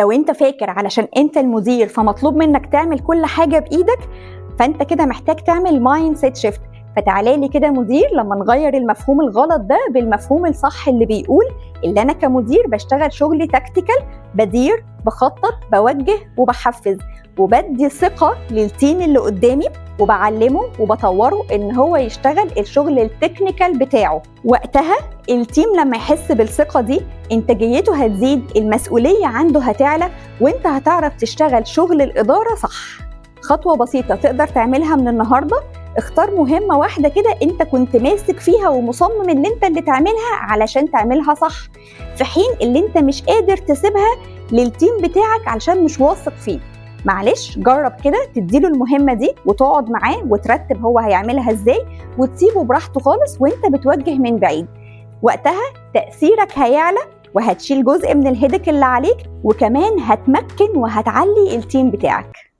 لو انت فاكر علشان انت المدير فمطلوب منك تعمل كل حاجة بايدك، فانت كده محتاج تعمل mindset shift. فتعالى لي كده مدير لما نغير المفهوم الغلط ده بالمفهوم الصح اللي بيقول اللي انا كمدير بشتغل شغل tactical، بدير، بخطط، بوجه، وبحفز، وبدي ثقة لل team اللي قدامي وبعلمه وبطوره ان هو يشتغل الشغل ال technical بتاعه. وقتها ال team لما يحس بالثقة دي انتاجيته هتزيد، المسؤولية عنده هتعلى، وانت هتعرف تشتغل شغل الإدارة صح. خطوة بسيطة تقدر تعملها من النهاردة، اختار مهمة واحدة كده انت كنت ماسك فيها ومصمم ان انت اللي تعملها علشان تعملها صح، في حين اللي انت مش قادر تسيبها لل team بتاعك علشان مش واثق فيه. معلش جرب كده تديله المهمة دي وتقعد معاه وترتب هو هيعملها ازاي وتسيبه براحته خالص وانت بتوجه من بعيد. وقتها تأثيرك هيعلى وهتشيل جزء من ال headache اللي عليك، وكمان هتمكن وهتعلي ال team بتاعك.